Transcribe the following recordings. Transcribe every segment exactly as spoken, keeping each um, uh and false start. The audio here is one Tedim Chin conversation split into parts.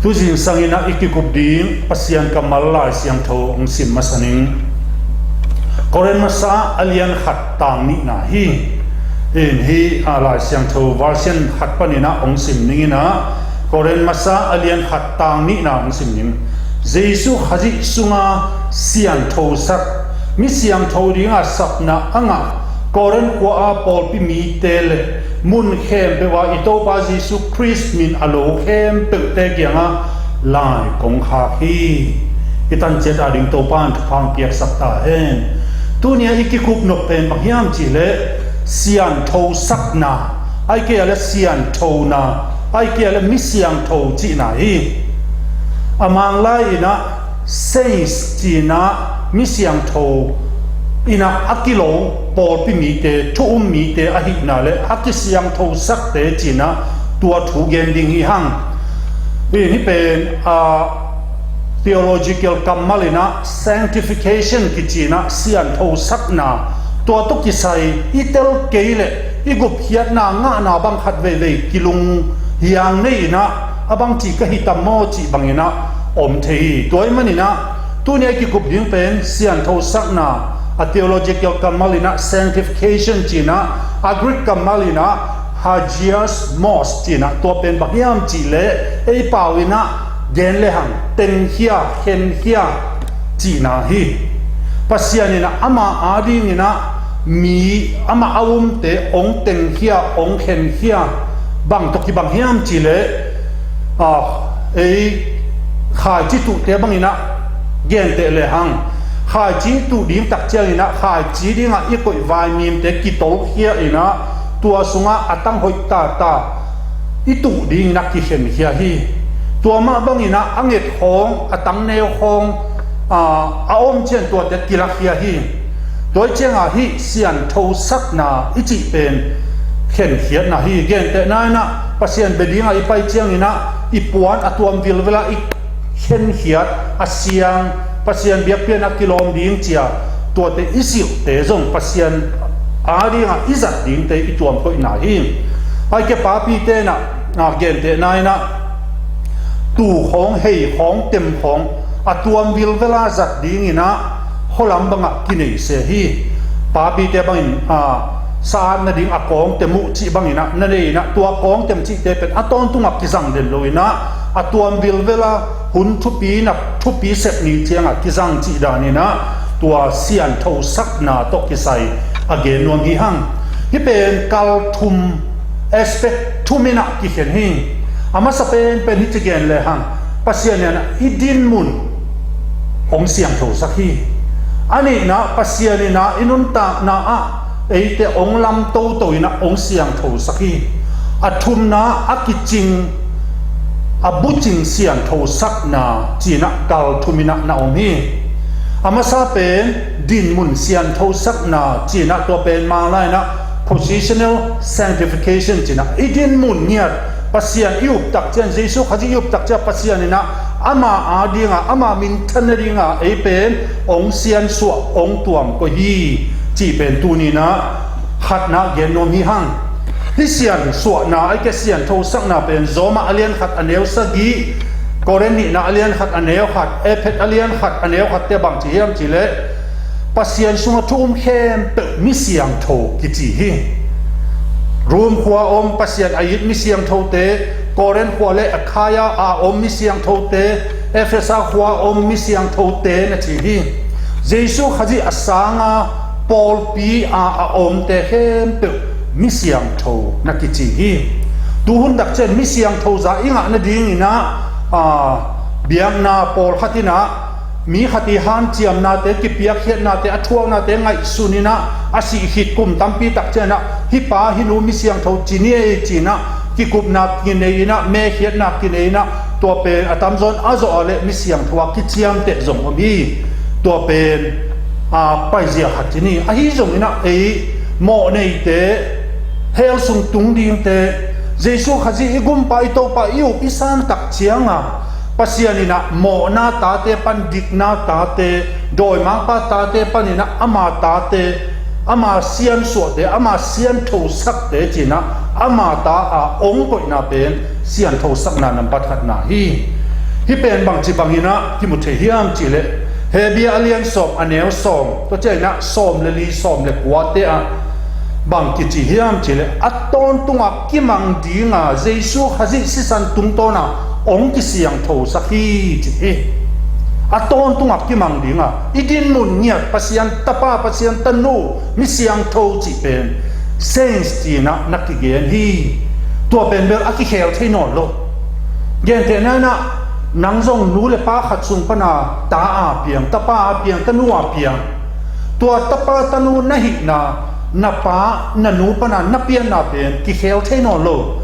Tu zingsang in ah i kikup ding Pasian kammal Lai Siangtho hong sim masa ning. Korin masa a lian khat tang nihna hi. In hi a Lai Siangtho version khat panin ah hong sim ning in ah, Korin masa a lian khat tang nihna hong sim ning. Jesu Khazih sunga siangthosak, mi siangtho dinga sapna a ngah Korin khua a pawlpi mite le mun khempeuh a i Topa Jesu Khrist min a lo khempeuhte kiangah lai kong khak hi. I tanciat a ding Topa in thupha piaksak ta hen. Tuni a i kikup nop pen bang hiam cihleh sianthosakna, ahih kei leh sianthona, ahih kei leh mi siangtho cihna hi. A Manglai in ah saints ci-in ah mi siangtho in ah a kilo pawlpi mite, thu um mite ahihna le a kisiangthosakte ci-in ah tua thu gen ding hi hang. Hih pen a theological kammal in ah sanctification kici-in ah sianthosakna, tua tawh kisai i tel kei leh i gupkhiatna ngahna bang khat veivei kilunghiang nei in ah a bang cih ka hi tam maw cih bangin ah om thei hi. Tua ahih manin ah tuni a i kikup ding pen sianthosakna, a theological kammal in ah sanctification ci-in ah, a Greek kammal in ah hagiasmos ci-in ah, tua pen bang hiam cihleh ei pau in ah gen lehang tengkhia, khenkhia cihna hi. Pasian in ah ama a dingin ah mi, amah a umte hong tengkhia, hong khenkhia, bang tawh kibang hiam cihleh, a, ei khaici tuhte bangin ah genteh lehang, khaici tuh ding tak ciangin ah khaici dingah i koih vaimimte kitolkhia in ah tua sungah a tang hoih tata i tuh dingin ah kikhenkhia hi. Tua mah bangin ah a nget khawng, a tang neu khawng, a, a om ciang tuate kilakhia hi. Tua ahih ciangah hih sianthosakna i cih pen khenkhiatna hi. Gentehna in ah Pasian bia dingah i pai ciangin ah i puan a tuam vilvel a i khenkhiat, a siang, Pasian biakpiakna kilawm ding ci-a tuate i silhte zong Pasian a dingah i zat dingte i tuam koihna hi. Ahih kei leh papite in ah, a, gentehna in ah tuh khawng, hei khawng, tem khawng a tuam vilvel a zat dingin ah khualam bangah kinei se hi. Papite bangin, a, sa-at nading a kawng tem uh cih bangin ah na nei in ah, tua kawng tem cihte pen a tawntungah kizang den lo in ah a tuam vilvel a hun thupi in ah thupi sep ni ciangah kizang cih danin ah tua sianthosakna tawh kisai a gen nuam hi hang. Hih pen kal thum, aspect thum in ah kikhen hi. A masa penpen hih ci gen lehang, Pasian in ah i dinmun hong siangthosak hi. A nihna, Pasian in ah i nuntakna ah eite hong lam toto in ah hong siangthosak hi. A thumna, a kicing, a bucing sianthosakna ci-in ah kal thum in ah na om hi. A masa pen dinmun sianthosakna ci-in ah, tua pen Manglai in ah positional sanctification ci-in ah, i dinmun ngiat, Pasian i up tak ciang, Jesu Khazih i up tak ciang Pasian in ah ama a dingah, ama minthan nadingah ei pen hong siansuah, hong tuam koih hi cih pen tuni in ah khatna gen nuam hi hang. Hih siansuahna, ahih kei leh sianthosakna pen Roma a lian khat a neu sagih, Korin nihna a lian khat a neu khat, Efesa a lian khat a neu khatte bang ci hiam cihleh, Pasian sungah thu um khempeuh mi siangtho kici hi. Rom khua om Pasian a it mi siangthote, Korin khua le Akhaia a om mi siangthote, Efesa khua a om mi siangthote na ci hi. Jesu Khazih a sanga pawlpi a a omte khempeuh mi siangtho na kici hi. Tuhun tak ciang mi siangtho za i ngah nadingin ah, a, biakna pawlkhat in ah mi khat i hanciamnate, kipiakkhiatnate, a thuaknate ngaihsun in ah, a sih khit kum tampi tak ciang ah hih pa hih nu mi siangtho ci ni ei ci-in ah kikupna kinei in ah, mekhiatna kinei in ah, tua pen a tamzaw in a zawh a leh mi siangtho a kiciamteh zong om hi. Tua pen, a, paizia khat ci ni. Ahi zongin ah ei mawhneite, hell sung tung dingte, Jesu Khazih i gumpa, i Topa, i up, i san tak ciangah Pasian in ah mawhna tate pan, dikna tate, dawimangpa tate panin ah ama tate, ama siansuahte, ama sianthosakte ci-in ah ama ta a hong koihna pen sianthosakna nambat khatna hi. Hih pen bangci bangin ah kimu thei hiam cihleh, Hebru a lian sawm a neu sawm, tua ciangin ah sawm le li, sawm le kuate ah bang kici hiam cihleh, a tawntungah kimang dinga Jesu Khazih sisan tungtawna hong kisiangthosak hi ci hi. A tawntungah kimang dinga i dinmun ngiat, Pasian Tapa, Pasian Tanu, mi siangtho cih pen saints ci-in ah na kigen hi. Tua pen bel a kikhel thei nawn lo. Gentehna in ah nang zong nu le pa khat sung pana ta a piang, tapa a piang, tanu a piang. Tua tapa tanu na hihna, na pa na nu pana na pianna pen kikhel thei nawn lo.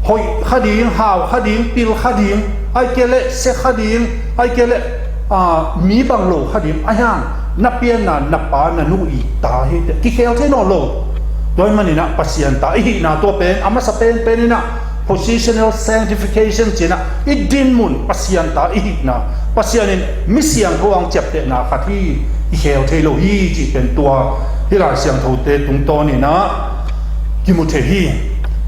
Hoih kha ding, hau kha ding, pil kha ding, ahih kei leh sia kha ding, ahih kei leh, ah, mi bang lo kha ding, ahi hang na pianna, na pa na nu i ta hi teh, kikhel thei nawn lo. Tua ahih manin ah Pasian ta i hihna, tua pen a masa penpen in ah positional sanctification ci-in ah i dinmun Pasian ta i hihna, Pasian in mi siangtho hong ciaptehna khat hi, i khel thei lo hi cih pen tua hih Lai Siangthote tungtawnin ah kimu thei hi.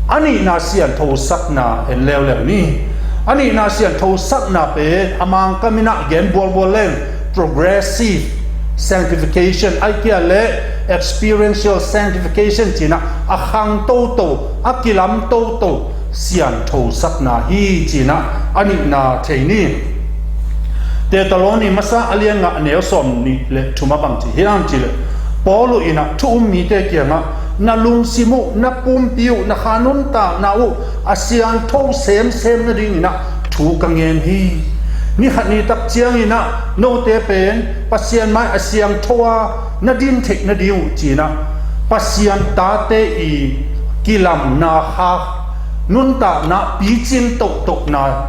A nihna sianthosakna en leuleu ni. A nihna sianthosakna pen a Mangkam in ah gen bualbual leng progressive sanctification, ahih kei leh experiential sanctification ci-in ah a khang toto, a kilam toto sianthosakna hi ci-in ah a nihna thei ni. Thessaloni masa a lian nga a neu sawm nih le thum ah bang ci hiam cihleh, Paul in ah thu um mite kiangah na lungsim uh, na pumpi uh, na kha nuntakna uh a siangtho semsem nadingin ah thu ka ngen hi. Ni khat ni tak ciangin ah note pen Pasian mai a siangtho a na din theih nading uh ci-in ah Pasian tate i kilamna kha nuntakna picin tohtohna,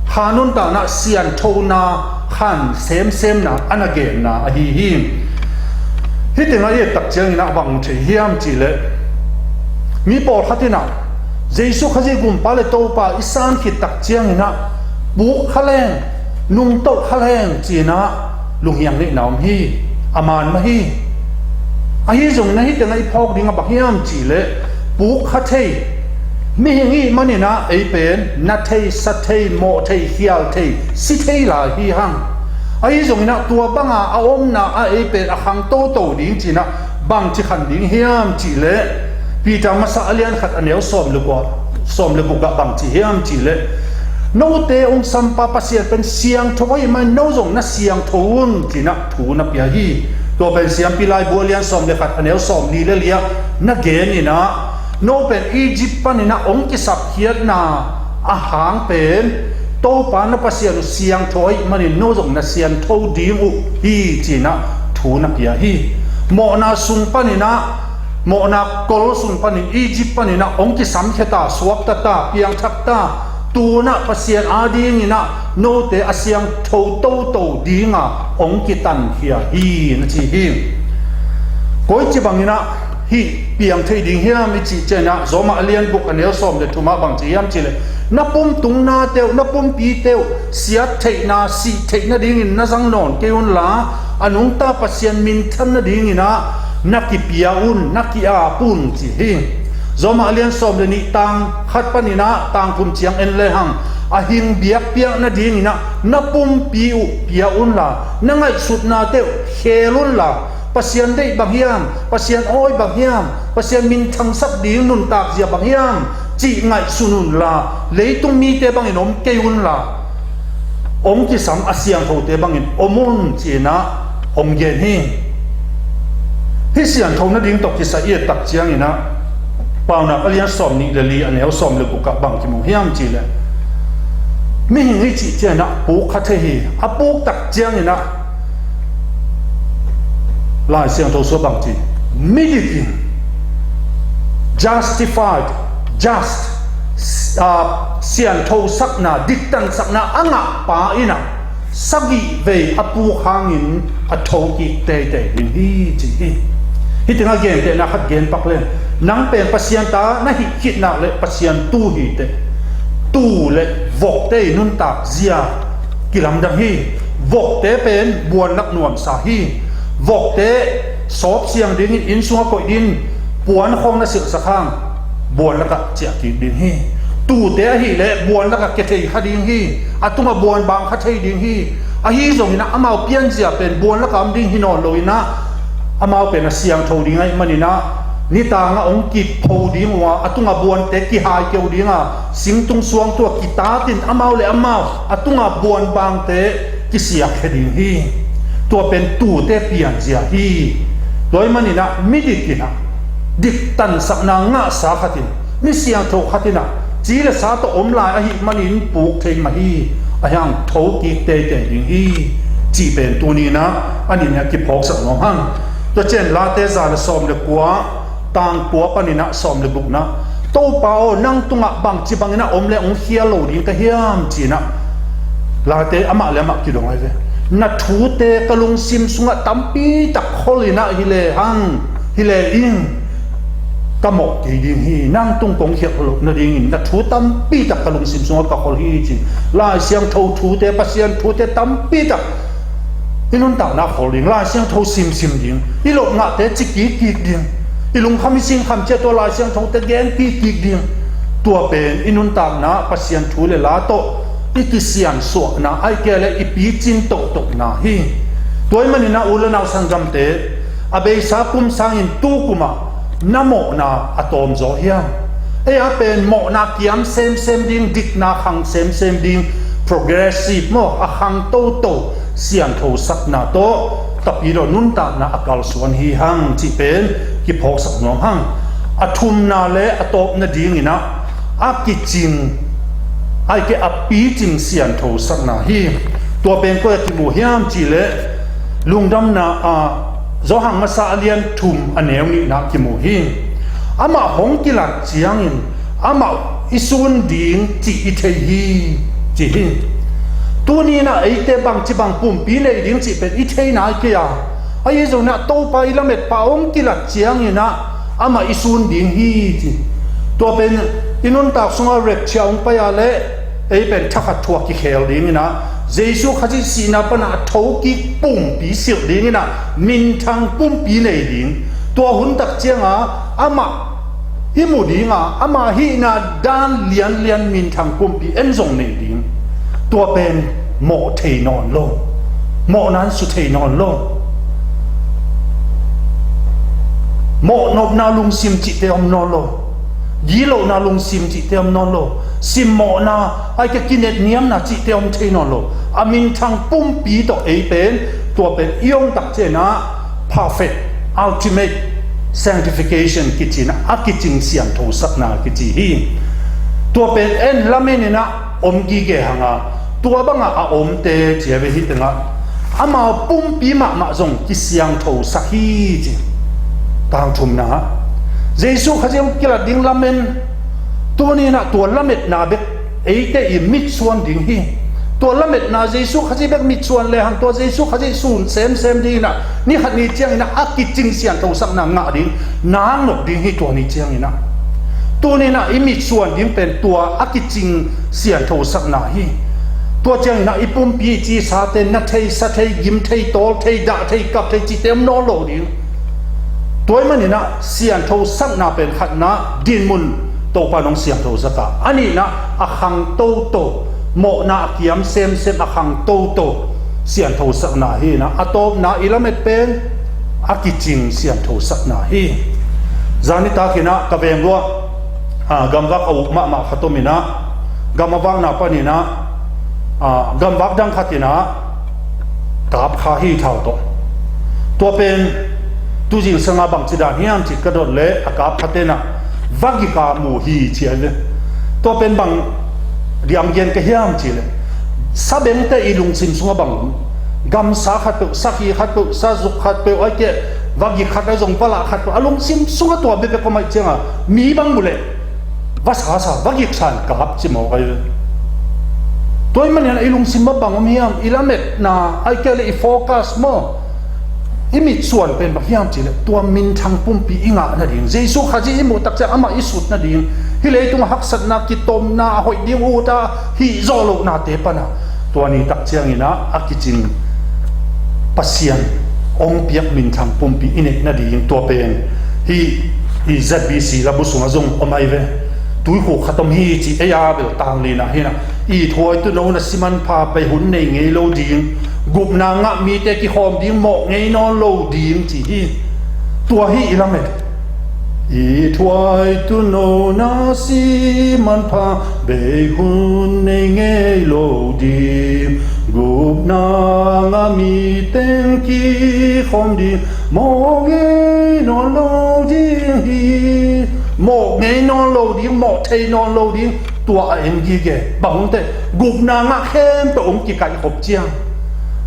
kha nuntakna sianthona khan semsemna a na genna ahi hi. Hih tengah i et tak ciangin ah bang mu thei hiam cihleh, mi pawlkhat in ah Jesu Khazih Gumpa le Topa i san khit tak ciangin ah puk kha leng, nungtolh kha leng ci-in ah lunghiang neihna om hi, a man mah hi. Ahi zongin ah hih tengah i phawk ding ah bang hiam cihleh, puk kha thei, mihing i hih manin ah ei pen na thei, sa thei, mawh thei, khial thei, si thei lai hi hang. Ahi zongin ah tua banga a omna ah ei pen a khang toto ding ci-in ah bang ci khan ding hiam cihleh, Peter masa a lian khat a neu sawm le kua, sawm le guk ah bang ci hiam cihleh, note hong sampa Pasian pen siangtho ahih manin no zong na siangtho un ci-in ah thu na pia hi. Tua pen Siampi Laibu a lian sawm le khat a neu sawm li le li ah na gen in ah, no pen Egypt panin ah hong kisapkhiatna a hang pen Topa na Pasian uh siangtho ahih manin no zong na siangtho ding uh hi ci-in ah thu na pia hi. Mawhna sung panin ah, mawhna kol sung panin, Egypt panin ah hong kisamkhia ta, suakta ta, piangthak ta, tu-in ah Pasian adingin ah note a siangtho toto dinga hong kitankhia hi na ci hi. Koici bangin ah hih piang thei ding hiam i cih ciangin ah, Rom a lian guk a neu sawm le thum ah bang ci hiam cihleh, na pumtungnate uh, na pumpite uh siat theihna, sih theih nadingin na zang nawn kei unla, a nungta Pasian minthan nadingin ah na kipia un, na ki-ap un ci hi. Rom a lian sawm le nih tang khat panin ah tang thum ciang en lehang, a hing biakpiak nadingin ah na pumpi uh pia unla, na ngaihsutnate uh khel unla, Pasian deih bang hiam, Pasian awi bang hiam, Pasian minthangsak ding nuntakzia bang hiam cih ngaihsun unla, leitung mite bangin om kei unla, hong kisam a siangthote bangin om un ci-in ah hong gen hi. Hih siangtho nading tawh kisai i et tak ciangin ah, Paunak a lian sawm nih le li a neu sawm le guk ah bang kimu hiam cihleh, mihing i cih ciangin ah puk kha thei hi. A puk tak ciangin ah Lai Siangtho sung ah bang ci, midik in, justified, just, ah, sianthosakna, diktansakna a ngahpa in ah sagih vei a puk hangin a thokik teitei ding hi ci hi. Hih tengah gentehna khat gen pak leng, nang pen Pasian ta na hih khit nak leh Pasian tuu hi teh, tuu le vokte i nuntakzia kilamdang hi. Vokte pen buanlak nuamsa hi. Vokte sawp siang dingin, inn sungah koih dingin, puan khawng na silhsak hang buanlakah ciah kik ding hi. Tuute ahih leh buan lakah kia thei kha ding hi. A tungah buan bang kha thei ding hi. Ahi zongin ah amau pianzia pen buan lakah om ding hi nawn loin ah, amau pen a siangtho ding ahih manin ah, nitangah hong kipho ding uh a, a tungah buante kihai keu ding a, singtung suangtuah kitatin amau le amau a tungah buan bangte kisiakkhia ding hi. Tua pen tuute pianzia hi. Tua ahih manin ah midik in ah diktansakna ngahsa khat in, mi siangtho khat in ah ci le sa tawh om lai ahih manin puk thei mah hi. Ahi hang tho kik teitei ding hi, cih pen tuni in ah a nih in ah kiphawksak nuam hang. Tua ciang Late za le sawm le kua, tang kua panin ah sawm le gukna, Topa aw, nang tungah bangci bangin ah om le hong khial lo ding ka hiam, ci-in ah Late amah le amah kidong ahi ve. Na thute ka lungsim sungah tampi tak khol in ah hi le hang, hi le in ka mawh kei ding hi. Nang tung kong khialh loh nadingin na thu tampi tak ka lungsim sungah ka khol hi, ci. Lai Siangtho thute, Pasian thute tampi tak i nuntakna khol ding, Lai Siangtho simsim ding, i lawpngahte ci kikkik ding, i lungkham i singkham ciat tua Lai Siangthote gen kikkik ding. Tua pen i nuntakna Pasian thu le la tawh i kisiansuahna, ahih kei leh i picin tohtohna hi. Tua ahih manin ah u le nau sanggamte, a beisa kum sangin tu kum ah na mawhna a tawmzaw hiam? Ei a pen mawhna kiam semsem ding, dikna khang semsem ding, progressive maw, a khang toto sianthosakna tawh Tapidaw nuntakna a kalsuan hi hang cih pen kiphawksak nuam hang. A thumna le a tawpna dingin ah a kicing, ahih kei a picing sianthosakna hi. Tua pen koi ah kimu hiam cih leh Lungdamna, a, Johan Masa a lian thum a neu nihna kimu hi. Amah hong kilat ciangin amah i sun ding cih i thei hi, ci hi. Tuni in ah eite bangci bang pumpi nei ding cih pen i thei nai kei a, ahi zongin ah Topa i lametpa hong kilat ciangin ah amah i sun ding hi, ci. Tua pen i nuntak sungah rapture hong pai a leh ei pen thakhat thuak kikhel dingin ah, Jesu Khazih sihna pan a thokik pumpi silh dingin ah, minthang pumpi nei ding. Tua hun tak ciangah amah i mu ding a, ama hihna dan lianlian minthang pumpi en zong nei ding. Tua pen mawh thei nawn lo. Mawhna an su thei nawn lo. Mawhnopna lungsim cihte om nawn lo. Gitlohna lungsim cihte om nawn lo. Simmawhna, ahih kei leh kinetniamna cihte om thei nawn lo. A minthang pumpi tawh ei pen, tua pen i om tak ciangin ah perfect, ultimate sanctification kici-in ah, a kicing sianthosakna kici hi. Tua pen en lamen in ah om gige hang a, tua bangah a omte ci a ve hi tengah, amau pumpi mahmah zong kisiangthosak hi, ci. Tangthumna ah Jesu Khazih hong kilat ding lamen, tuni in ah tua lametna bek eite i mitsuan ding hi. Tua lametna Jesu Khazih bek mitsuan lehang tua Jesu Khazih sun semsem dingin ah, ni khat ni ciangin ah a kicing sianthosakna ngah ding, nang nop ding hi tua ni ciangin ah. Tuni in ah i mitsuan ding pen tua a kicing sianthosakna hi. Tua ciangin ah i pumpi i cisate na thei, sa thei, gim thei, tawl thei, dah thei, kap thei cihte om nawn lo ding. Tua ahih manin ah sianthosakna pen khatna dinmun Topa in hong sianthozak a, a nihna a khang toto, mawhna a kiam semsem a khang toto sianthosakna hi in ah, a tawpna i lamet pen a kicing sianthosakna hi. Zan nitak in ah ka veng luah, a, gamvak a uk mahmah khat om in ah, gam a vakna panin ah, a, gamvak dang khat in ah kap kha hi, thau tawh. Tua pen tuzing sangah bangci dan hiam cih ka dot leh a kap khate'n ah vagik a mu hi, ci a hi ve. Tua pen bang diam gen ka hiam cih leh, sabengte i lungsim sungah bang om? Gamsa khatpeuh, sakhi khatpeuh, sazuk khatpeuh, ahih kei leh vagik khat ahi zong, valah khatpeuh, a lungsim sungah tua bekbek om ahih ciangah mi bang mu leh vasasa, vagik sa in kap ci mawk ahi ve. Tua ahih manin ah i lungsim ah bang om hiam? I lametna, ahih kei leh i focus maw, i mitsuan pen bang hiam cih leh tua minthang pumpi i ngah nading, Jesu Khazih i muh tak ciang amah i sut nading, hih leitung haksatna, kitomna, a hoih ding ut a hih zawh lohnate pan a, tua ni tak ciangin ah a kicing Pasian hong piak minthang pumpi i neih nading, tua pen hih i Z B C labu sungah zong om ahi ve. Tuikhuk khat om hi ci, ei a bel tang lina hi na. Ithuai tuuno na si manpha bei hun nei ngei lo ding, gupna ngah mite kikhawm ding mawh ngei nawn lo ding ci hi. Tua hi i lamet. Ithuai tuuno na si manpha bei hun nei ngei lo ding, gupna ngah miteng kikhawm ding mawh ngei nawn lo ding hi. Mawh ngei nawn lo ding, mawh thei nawn lo ding. Tua a en gige bang hong teh, gupna ngah khempeuh hong kikaihkhop ciang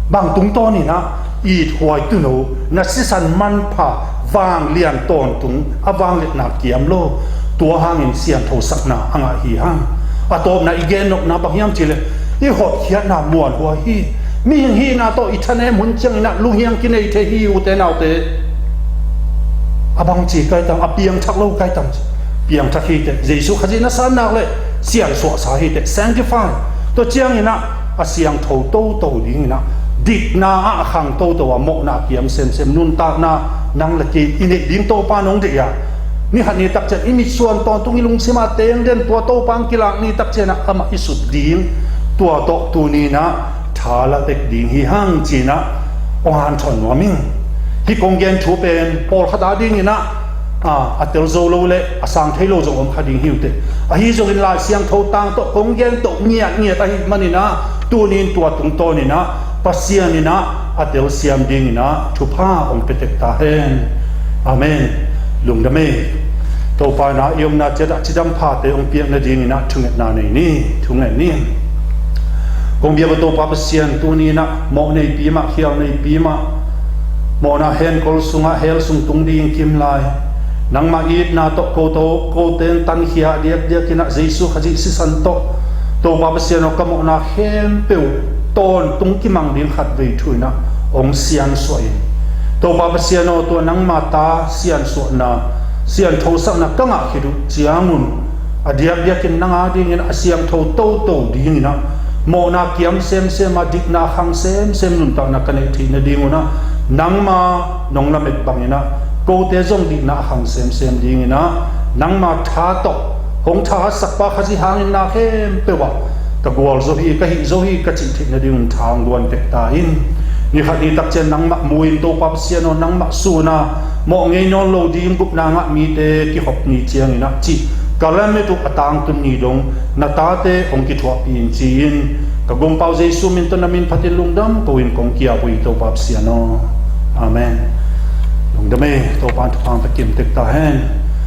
bang tungtawn inah ithuai tuuno na sisan manpha vanglian tawntung a vangliatna kiam lo. Tua hangin sianthosakna a ngah hi hang. A tawpna i gennopna bang hiam cihleh, i hotkhiatna muanhuai hi. Mihing hihna tawh i thanem hun cianginah lunghiang kinei thei hi, ute naute. A bangci kaitam, a piangthak lo kaitam. Piangthak hi teh, Jesuh Khazih na san nak leh siansuahsa hi teh, sanctify. Tua cianginah a siangtho toto dinginah, dikna ah a khang toto a mawhna kiam semsem, nuntakna nang le kei i neih ding Topa nong deih a, ni khat ni takcian i mitsuan tawntung i lungsim a tengden tua Topa ang kilak ni takcianah amah i sut ding. Tua tawh tuninah tha la tek ding hi hang cinah hong hanthawn nuam ing. Hih kong gen thu pen pawlkhat a dinginah a, a tel zo lo le a sang thei lo zong om kha ding hi uh teh. Ahi zongin Lai Siangtho tang tawh kong gen tawh ngiatngiat ahih maninah tunin tua tungtawninah Pasian inah a telsiam dinginah thupha hong pia tek ta hen. Amen. Lungdam ei. Topa inah i omna ciatah cidam phate hong piak nadinginah thungetna nei ni. Thungen ni. Kong biak a Topa Pasian, tuninah mawh neipi mah, khial neipi mah, mawhna henkol sungah hell sung tung ding kim lai, nangmah itna tawh kote, kote tankhia diakdiakinah Jesuh Khazih sisan tawh Topa Pasian aw, ka mawhna khempeuh tawntung kimang ding khatvei thu inah hong siansuah in. Topa Pasian aw, tua nangma ta siansuahna, sianthosakna ka ngah khit uh ciangun a diakdiakin nang a dingin a siangtho toto dinginah mawhna kiam semsem a dikna khang semsem nuntakna ka neih theih nadingunah nangma nong lamet banginah kote zong dikna a khang semsem dinginah nangma tha tawh hong thahatsakpa Khazih hangin na khempeuh ah ka gualzo hi, ka hihzo hi ka cih theih nadingun tha hong guan tek ta in. Ni khat ni takcian nangmah mu in Topa Pasian aw, nangmah sun a mawh ngei nawn lo ding gupna ngah mite kikhop ni cianginah cih ka lamet uh a tangtun ni dong na tate hong kithuahpih in ci-in ka Gumpa uh Jesuh min tawh na min phatin lungdam ko-in kong kiap uh hi Topa Pasian aw. Amen. Lungdam ei. Topa in thupha hong pia kim tek ta hen.